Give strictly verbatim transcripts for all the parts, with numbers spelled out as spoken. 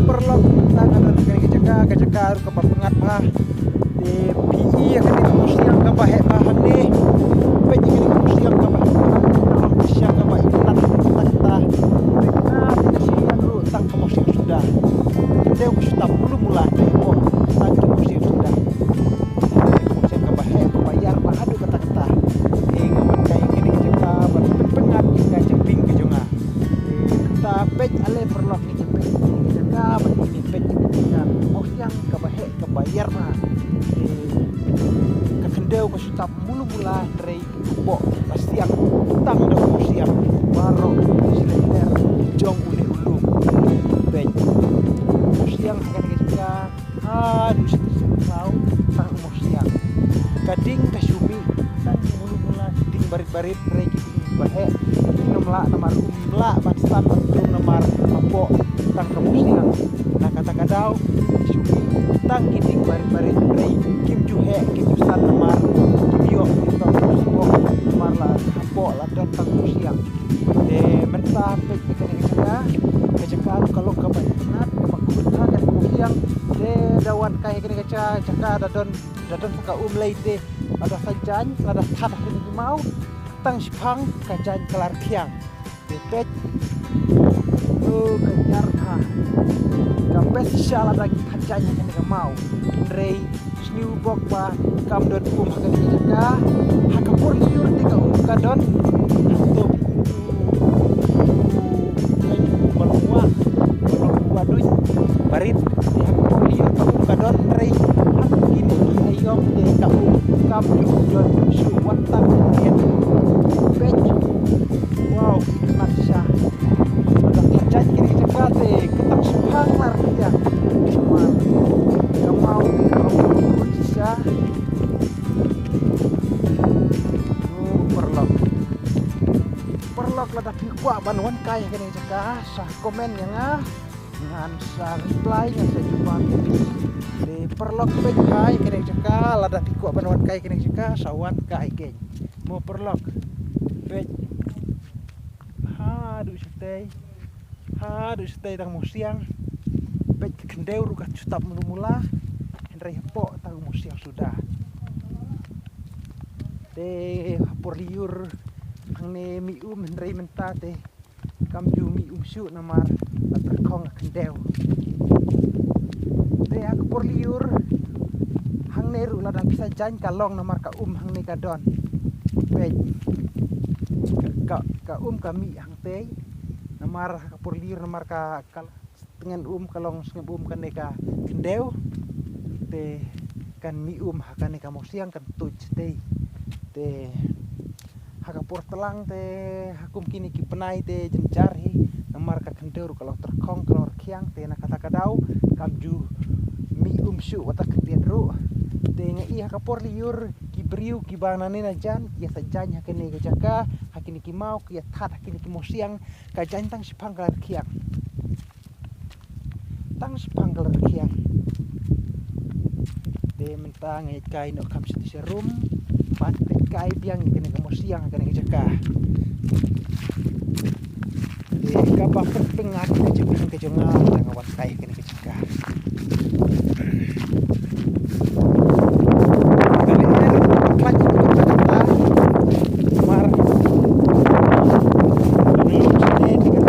Paralok, mynta nga don ha kane ka jaka, ka jaka ruh kaba pyngngad bha. Te phi i ïa kane ka musiang kaba heh bha hangne. Peit ïa kane ka musiang kaba heh bha. Ka musiang kaba itynnad katta katta. Te ka musiang ruh tang ka musiang suda. Te ka shu tap mulu mula te ko tang ka musiang suda. Ka musiang kaba heh kaba ïar bha haduh katta katta. Te nga wan kai ïa kane ka jaka ban pyngngad ïa ka jingpynim ka jong nga. Te mynta peit ale paralok. Peit ïa kane ka jaka, ba ïa kane, peit ïa kane ka jaka. Ka musiang kaba heh kaba ïar bha. Te ka khyndew ka shu tap mulu mula, hynrei ka boh ka siang tang da ka musiang. Baroh shi lynter jong une u lum. Peit ka musiang ha kane ka jaka. Haduh shi, shi khlaw tang ka musiang. Ka ding ka shu mih tang mulu mula, ki ding barit barit, hynrei ki ding ba heh. Ki nym lah namar um lah ban stan ban tum namar hapoh tang ka musiang. Na kata ka daw ki shu mih tang ki ding barit barit, hynrei kim ju heh, kim ju stan namar kim ïoh, kim ïoh namar la hapoh la don tang ka musiang. Te mynta peit ïa kane ka jaka, ka jaka ruh ka long kaba itynnad, kaba khuid bha kane ka musiang. Te da wan kai ïa kane ka jaka, jaka da don, da don sa ka um lei te, lada sa jaiñ, lada that ha kine ki maw, tang shiphang ka jaiñ ka la rkhiang. Te peit. Oh, ka ïar bha. Ka best shisha lada ki that jaiñ ha kane ka maw. Hynrei sniew bok ba kam don um ha kane ka jaka. Ha ka por lyiur te ka um ka don. Hato phi i u, u, u, u, balong wa, balong wa duh barit. Te ha ka por lyiur ka um ka don, hynrei ha kine ki aïom te ka um kam ju don shuh, wat tang ïa. Peit. Wow, itynnad shisha. Lada phi jaiñ kine ki jaka te, ka tang shiphang la rkhiang. Ka maw, ka maw shisha. Oh, paralok. Paralok, lada phi kwah ban wan kai ha kane ka jaka, sa comment ïa nga. Ngan sa reply, ngan sa jubab ïa phi. Te paralok, peit kai ha kane ka jaka, lada phi kwah ban wan kai ha kane ka jaka, sa wan kai keiñ. Mo paralok. Peit. Haduh shatei. Haduh shatei tang ka musiang. Peit ka khyndew ruh ka shu tap mulu mula. Hynrei hapoh tang ka musiang suda. Te ha por lyiur hangne mih um, hynrei mynta te kam ju mih um shuh namar la tyrkhong ka khyndew. Te ha ka por lyiur hangne ruh lada phi sa jaiñ ka long namar ka um hangne ka don. Peit. Ka, ka, ka um ka mih hangtei. Namar ha ka por lyiur namar ka, ka tngen um ka long sngewbha um kane ka khyndew. Te kan mih um ha kane ka musiang kan tuid shatei. Te ha ka por tlang te ha kum kine ki bnai te jynjar hi namar ka khyndew ruh ka long tyrkhong ka long rkhiang te na kata ka daw kam ju mih um shuh wat la khyndiat ruh. Te nga i ha ka por lyiur ki briew kiba nangne najan ki ïa sa jaiñ ha kane ka jaka ha kine ki maw ki ïa that ha kine ki musiang ka jaiñ tang shiphang ka la rkhiang. Tang shiphang ka la rkhiang. Te mynta nga ïa kai noh kham shatei sharum. Pat te kai biang ïa kane ka musiang ha kane ka jaka. Te kaba pynpyngngad ka jingpynim ka jong nga mynta nga wan kai ha kane ka jaka. Ka lyer ka khlaiñ ka kata kata. Namar ka lum shatei te ka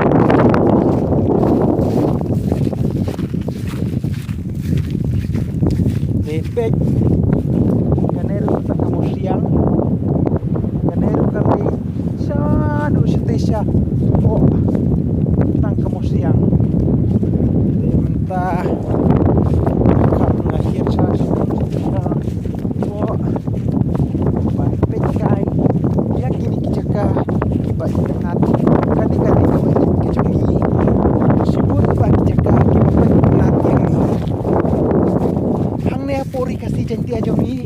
Te peit, kane ruh tang ka musiang. Kane ruh ka leit shaduh shatei sha. Oh, tang ka musiang. Te mynta ka nga hiar sha sha. Oh, ba peit kai ïa kine ki jaka kiba itynnad. Kane ka dei kaba itynnad ka jong ngi. Shibun ba ki jaka kiba peit itynnad ïa ngi. Hangne ha pori Khasi Jaiñtia jong ngi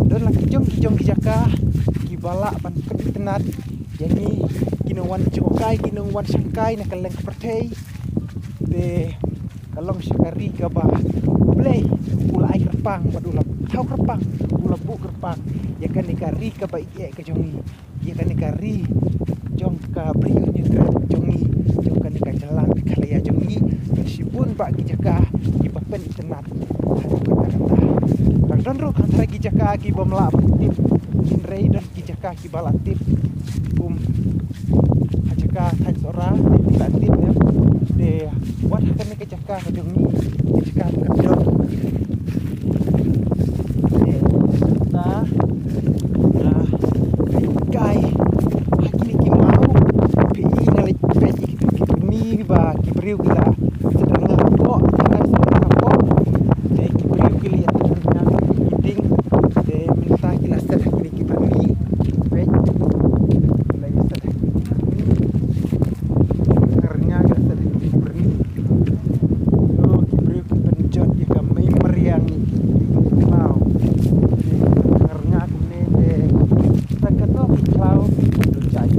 don la ki jong ki jong ki jaka kiba lah ban peit itynnad ïa ngi. Ki nongwan jngohkai, ki nongwan shangkai na kylleng ka pyrthei. Te ka long sha ka ri kaba U Blei u la ai kyrpang bad u la thaw kyrpang, u la buh kyrpang ïa kane ka ri kaba ïeit ka jong ngi, ïa kane ka ri jong ka Bri U Hynñiewtrep jong ngi, jong kane ka jylla Meghalaya jong ngi. Ka shim bun bah ki jaka kiba pynitynnad. Haduh katta katta. Tang don ruh hangta ki jaka ki bym lah ban tip. Hynrei don ki jaka kiba la tip. Kum ha jaka Thaiñ Sohra, te phi la tip em. Te wat ha kane ka jaka ka jong ngi, ka jaka ka jong. Te ta, ah, kai, kai. Ha kine ki maw, phi i nga leit peit ïa ki briew ki pyrni ba ki briew ki la sdang hapoh, ki la sdang hapoh. Te ki briew ki la ïa sdang ha kine ki ding. Te mynta ki la set ha kine ki pyrni. Peit. Ki la ïa set ha kine ki pyrni. Ngar nga ki la set ha kine ki pyrni. Yo, ki briew ki pynjot ïa ka mei mariang ïa ki ding khlaw. Ngar nga kumne te. Sa katno ki khlaw, to jai.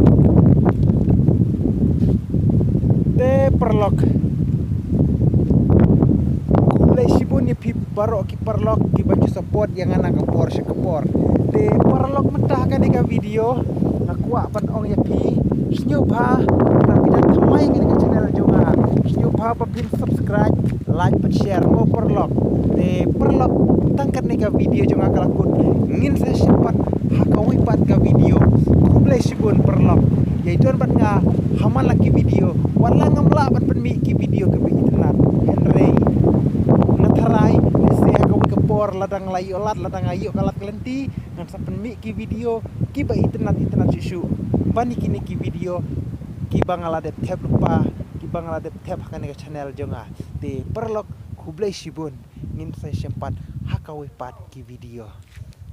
Te paralok. Khublei shibun ïa phi baroh ki paralok kiba ju support ïa nga na ka por sha ka por. Te paralok mynta ha kane ka video nga kwah ban ong ïa phi, sngewbha lada phi dang thymmai ïa kane ka channel jong nga, sngewbha ba phin subscribe, like bad share mo paralok. Te paralok, tang kane ka video jong nga ka la kut, ngin sa ïashem pat ha kawei pat ka video. Khublei shibun paralok. Ïa don bad nga ha man la ki video, wat la ngam lah ban pynmih ki video kiba itynnad, hynrei nga tharai lehse ha kawei ka por lada nga la ïoh lad, lada nga ïoh ka lad ka lynti, ngan sa pynmih ki video kiba itynnad itynnad shuh shuh. Ban ïa kine ki video kiba nga la dep thep lypa, kiba nga la dep thep ha kane ka channel jong nga. Te paralok, khublei shibun. Ngin sa ïashem pat ha kawei pat ki video.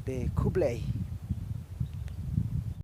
Te khublei.